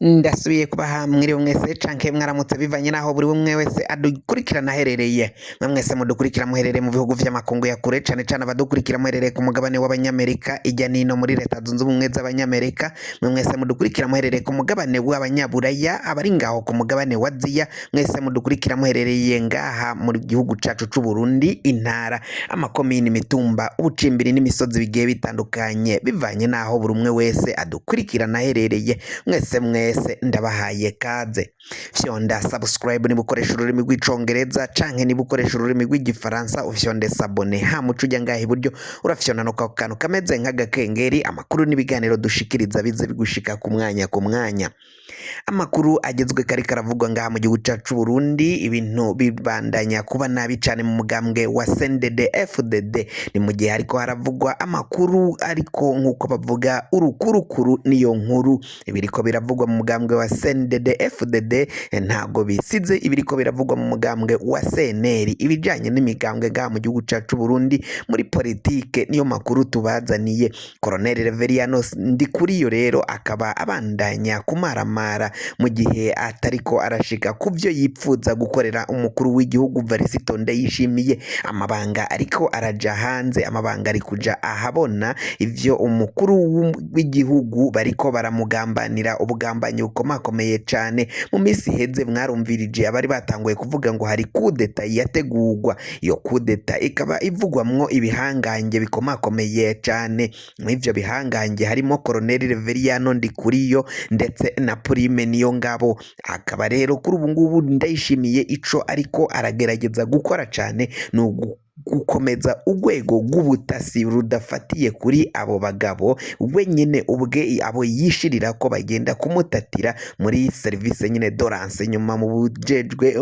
Ndasubiye kubaha mwiriwe mwese canke mwaramutse bivanye naho buri umwe wese adukurikirana aherereye. Mwe mwese mudukurikira muherereye mu bihugu vy'amakungu ya kure, cane cane abadukurikira muherereye ku mugabane w'Abanyamerika, irya nino muri Leta Zunze Ubumwe z'Abanyamerika. Mwe mwese mudukurikira muherereye ku mugabane w'Abanyaburaya, abari ngaho ku mugabane wa Aziya, mwese mudukurikira muherereye ngaha mu gihugu cacu c'Uburundi, intara, amakomini, imitumba, ubucimbiri n'imisozi bigiye bitandukanye, bivanye naho buri umwe wese adukurikirana aherereye. Mwese mwese ndabahaye kaze. Fyonda subscribe niba ukoresha ururimi rw'Icongereza, canke niba ukoresha ururimi rw'Igifaransa ufyonde s'abonner. Hama uce uja ngaha iburyo, urafyonda no kwako kantu kameze nk'agakengeri, amakuru n'ibiganiro dushikiriza bize bigushika ku mwanya ku mwanya. Amakuru agezwe kariko aravugwa ngaha mu gihugu cacu c'Uburundi, ibintu bibandanya kuba nabi cane mu mugambwe wa CNDD FDD. Ni mu gihe hariko haravugwa amakuru, ariko nk'uko bavuga urukurukuru niyo nkuru. Ibiriko biravugwa mu mugambwe wa CNDD FDD ntago bisize ibiriko biravugwa mu mugambwe wa CNL. Ibijanye n'imigambwe ngaha mu gihugu cacu c'Uburundi muri politike niyo makuru tubazaniye. Colonel Reveriyano Ndikuriyo rero akaba abandanya kumaramara mu gihe atariko arashika ku vyo yipfuza gukorera umukuru w'igihugu Varisito Ndayishimiye. Amabanga ariko araja hanze, amabanga ari kuja ahabona, ivyo umukuru w'igihugu bariko baramugambanira, ubugambanyi bukomakomeye cane. Mu minsi iheze mwarumvirije abari batanguye kuvuga ngo hari kudeta yategurwa. Iyo kudeta ikaba ivugwamwo ibihangange bikomakomeye cane. Mw'ivyo bihangange harimo Colonel Reveriyano Ndikuriyo ndetse na Prime Niyongabo. Akaba rero kuri ubu ngubu Ndayishimiye ico ariko aragerageza gukora cane ni gukomeza urwego rw'ubutasi rudafatiye kuri abo bagabo, we nyene ubwe abo yishirira ko bagenda kumutatira muri service nyine de renseignement, mu bujejwe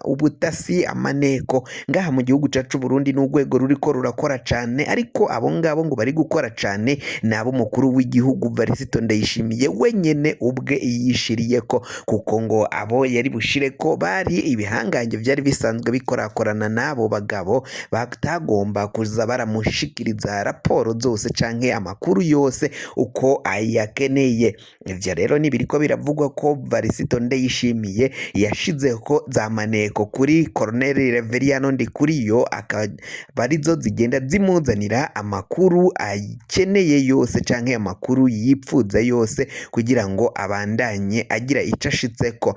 ubutasi, amaneko ngaha mu gihugu cacu Burundi. N'urwego ruriko rurakora cane, ariko abo ngabo ngo bari gukora cane ni abo umukuru w'igihugu Varisito Ndayishimiye wenyene ubwe yishiriyeko, kuko ngo abo yari bushireko bari ibihangange vyari bisanzwe bikorakorana n'abo bagabo, batagomba kuza baramushikiriza raporo zose canke amakuru yose uko ayakeneye. Ivyo rero nibiriko biravugwa ko Varisito Ndayishimiye yashizeho za maneko kuri Colonel Reveriyano Ndikuriyo, akaba arizo zigenda zimuzanira amakuru akeneye yose canke amakuru yipfuza yose kugira ngo abandanye agira ico ashitseko.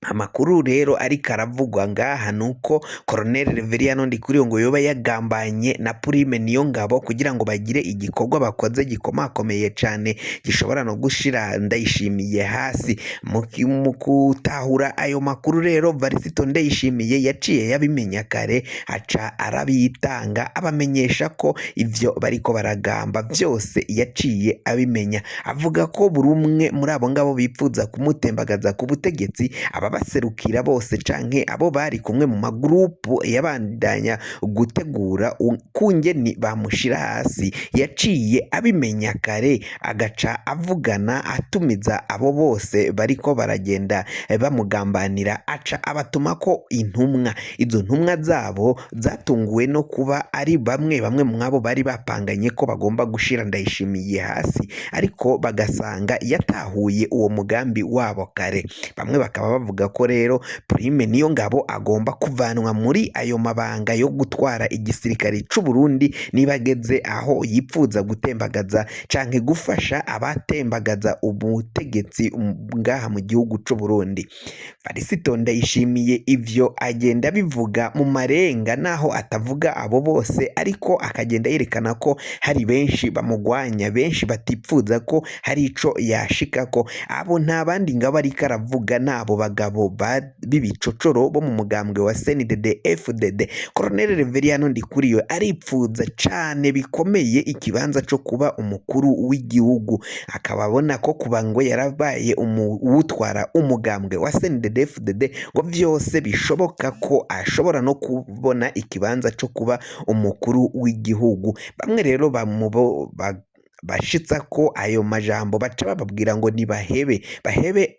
Amakuru rero ariko aravugwa ngaha nuko Colonel Reveriyano Ndikuriyo ngo yoba yagambanye na Prime Niyongabo kugira ngo bagire igikorwa bakoze gikomakomeye cane gishobora no gushira Ndayishimiye hasi. Mu gutahura ayo makuru rero, Varisito Ndayishimiye yaciye yabimenya kare, aca arabitanga, abamenyesha ko ivyo bariko baragamba vyose yaciye abimenya. Avuga ko buri umwe muri abo ngabo bipfuza kumutembagaza ku butegetsi, ababaserukira bose canke abo bari kumwe mu magurupu yabandanya gutegura kungeni bamushira hasi, yaciye abimenya kare, agaca avugana atumiza abo bose bariko baragenda bamugambanira, aca abatumako intumwa. Izo ntumwa zabo zatunguwe no kuba ari bamwe bamwe mwabo bari bapanganye ko bagomba gushira Ndayishimiye hasi, ariko bagasanga yatahuye uwo mugambi wabo kare. Bamwe bakaba bavuga ko rero Prime Niyongabo agomba kuvanwa muri ayo mabanga yo gutwara igisirikare c'u Burundi niba ageze aho yipfuza gutembagaza canke gufasha abatembagaza ubutegetsi ngaha mu gihugu c'u Burundi. Varisito Ndayishimiye ivyo agenda abivuga mu marenga, naho atavuga abo bose, ariko akagenda yerekana ko hari benshi bamugwanya, benshi batipfuza ko hari ico yashikako. Abo nta bandi ngabo ariko aravuga, n'abo bagabo b'ibicocoro bo mu mugambwe wa CNDD FDD. Colonel Reveriyano Ndikuriyo aripfuza cane bikomeye ikibanza co kuba umukuru w'igihugu, akaba abona ko kuba ngo yarabaye uwutwara umugambwe wa CNDD FDD ngo vyose bishoboka ko ashobora no kubona ikibanza co kuba umukuru w'igihugu. Bamwe rero Babashitsako ayo majambo baca bababwira ngo nibahebe bahebe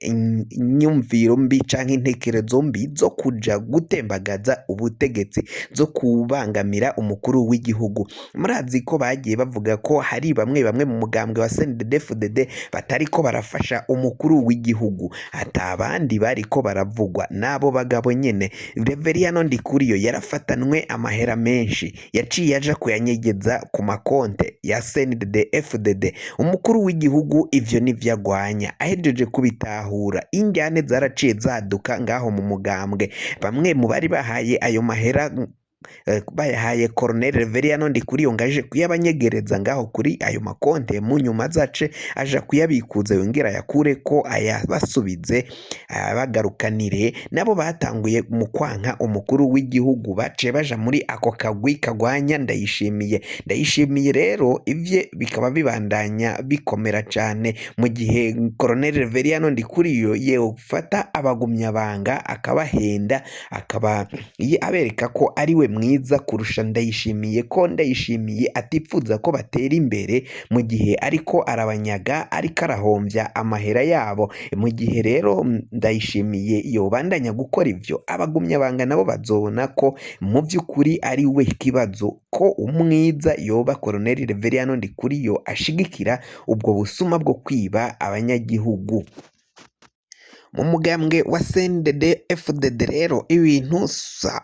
inyumviro mbi canke intekerezo mbi zo kuja gutembagaza ubutegetsi, zo kubangamira umukuru w'igihugu. Murazi ko bagiye bavuga ko hari bamwe bamwe mu mugambwe wa CNDD-FDD batariko barafasha umukuru w'igihugu, ata abandi bariko baravugwa n'abo bagabo nyene. Reveriyano Ndikuriyo yarafatanwe amahera menshi, yaciye aja kuyanyegeza ku makonte ya CNDD-FDD. Umukuru w'igihugu ivyo nivyo agwanya, ahejeje kubitahura injyane zaraciye zaduka ngaho mu mugambwe. Bamwe mu bari bahaye ayo mahera bayahaye Colonel Reveriyano Ndikuriyo ngo aje kuyabanyegereza ngaho kuri ayo makonte, mu nyuma azace aja kuyabikuza yongera ayakureko ayabasubize abagarukanire. Nabo batanguye mu kwanka umukuru w'igihugu, baciye baja muri ako kagwi kagwanya Ndayishimiye. Ndayishimiye rero ivye bikaba bibandanya bikomera cane, mu gihe Colonel Reveriyano Ndikuriyo yofata abagumyabanga akabahenda, akaba abereka ko ari we mwiza kurusha Ndayishimiye, ko Ndayishimiye atipfuza ko batera imbere mu gihe ariko arabanyaga, ariko arahomvya amahera yabo. Mu gihe rero Ndayishimiye yobandanya gukora ivyo, abagumyabanga nabo bazobona ko mu vy'ukuri ari we kibazo, ko umwiza yoba Colonel Reveriyano Ndikuriyo ashigikira ubwo busuma bwo kwiba abanyagihugu. Mu mugambwe wa CNDD FDD rero ibintu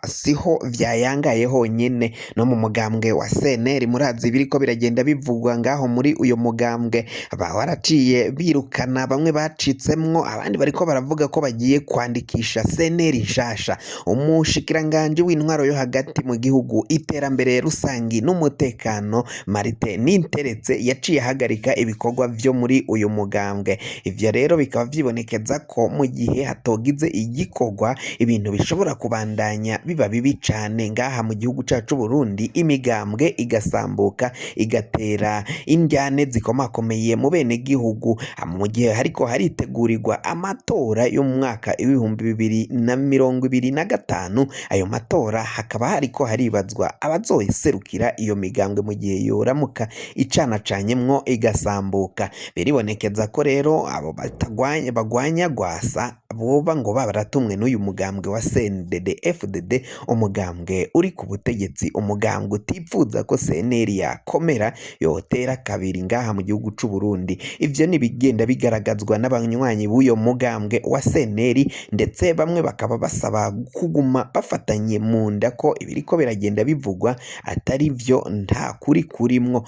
siho vyayangaye honyene, no mu mugambwe wa CNL murazi biriko biragenda bivugwa ngaho muri uyo mugambwe, baraciye birukana bamwe bacitsemwo, abandi bariko baravuga ko bagiye kwandikisha CNL nshasha. Umushikiranganji w'intwaro yo hagati mu gihugu, iterambere rusangi n'umutekano, Martin Ninteretse, yaciye ahagarika ibikorwa vyo muri uyu mugambwe. Ivyo rero bikaba vyibonekeza ko mu gihe hatogize igikorwa ibintu bishobora kubandanya biba bibi cane ngaha mu gihugu cacu Burundi, imigambwe igasambuka igatera indyane zikomakomeye mu bene gihugu, mu gihe hariko haritegurirwa amatora yo mu mwaka 2025. Ayo matora hakaba hariko haribazwa abazoserukira iyo migambwe mu gihe yoramuka icanacanyemwo igasambuka. Biribonekeza ko rero abo bagwanya Rwasa boba ngo baratumwe n'uyu mugambwe wa CNDD FDD, umugambwe uri ku butegetsi, umugambwe utipfuza ko CNL yakomera yotera kabiri ngaha mu gihugu c'u Burundi. Ivyo nibigenda bigaragazwa n'abanywanyi b'uyo mugambwe wa CNL, ndetse bamwe bakaba basaba kuguma bafatanye mu nda ko ibiriko biragenda bivugwa atari vyo, nta kuri kurimwo.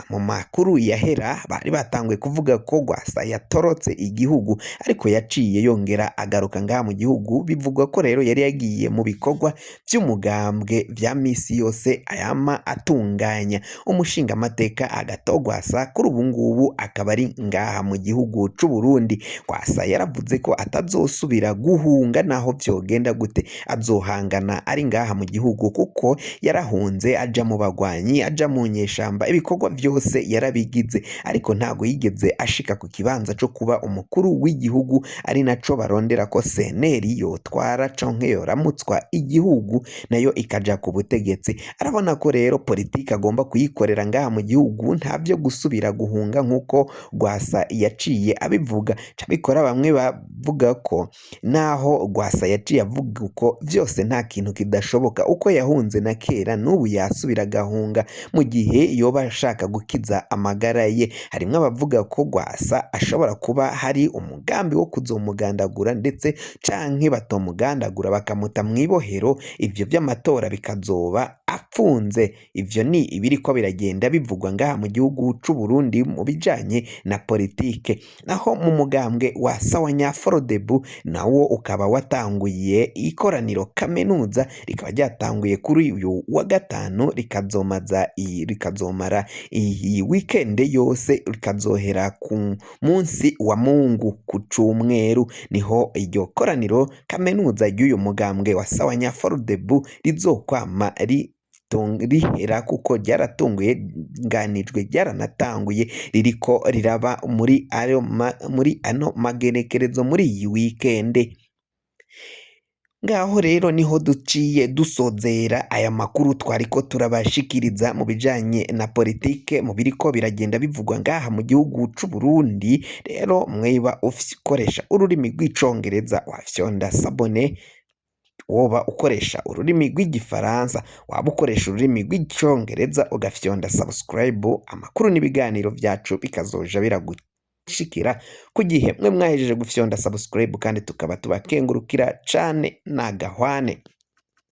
Mu makuru yahera bari batanguye kuvuga ko Rwasa yatorotse igihugu, ariko yaciye yongera agaruka ngaha mu gihugu. Bivugwa ko rero yari yagiye mu bikorwa vy'umugambwe vya misi yose ayama atunganya. Umushingamateka Agathon Rwasa kuri ubu ngubu akaba ari ngaha mu gihugu c'u Burundi. Rwasa yaravuze ko atazosubira guhunga naho vyogenda gute, azohangana ari ngaha mu gihugu, kuko yarahunze aja mu bagwanyi, aja mu nyeshamba, ibikorwa vyose yarabigize, ariko ntago yigeze ashika ku kibanza co kuba umukuru w'igihugu, ari naco barondera ko CNL yotwara canke yoramutswa igihugu nayo ikaja ku butegetsi. Arabona ko rero politiki agomba kuyikorera ngaha mu gihugu, nta vyo gusubira guhunga nk'uko Rwasa yaciye abivuga. Cabikora bamwe bavuga ko naho Rwasa yaciye avuga uko vyose nta kintu kidashoboka, uko yahunze na kera n'ubu yasubira agahunga mu gihe yoba ashaka gukiza amagara ye. Harimwo abavuga ko Rwasa ashobora kuba hari umugambi wo kuzomugandagura, ndetse canke batomugandagura bakamuta mw'ibohero, ivyo vy'amatora bikazoba apfunze. Ivyo ni ibiriko biragenda bivugwa ngaha mu gihugu c'u Burundi mu bijanye na politike. Naho mu mugambwe wa Sawanya-Frodebu nawo ukaba watanguye ikoraniro kaminuza, rikaba ryatanguye kuri uyu wa gatanu, rikazomara iyi weekend yose, rikazohera ku munsi wa Mungu ku cumweru. Niho iryo koraniro kaminuza ry'uyu mugambwe wa Sawanya-Frodebu rizokwama rihera, kuko ryaratunguye nganijwe, ryaranatanguye, ririko riraba muri ano magenekerezo muri iyi weekend. Ngaho rero niho duciye dusozera aya makuru twariko turabashikiriza mu bijanye na politike, mu biriko biragenda bivugwa ngaha mu gihugu c'u Burundi. Rero mweba ukoresha ururimi rw'Icongereza wafyonda s'abonner, woba ukoresha ururimi rw'Igifaransa, waba ukoresha ururimi rw'Icongereza ugafyonda subscribe, amakuru n'ibiganiro vyacu bikazoja biragushikira ku gihe. Mwe mwahejeje gufyonda subscribe kandi tukaba tubakengurukira cane, nagahwane.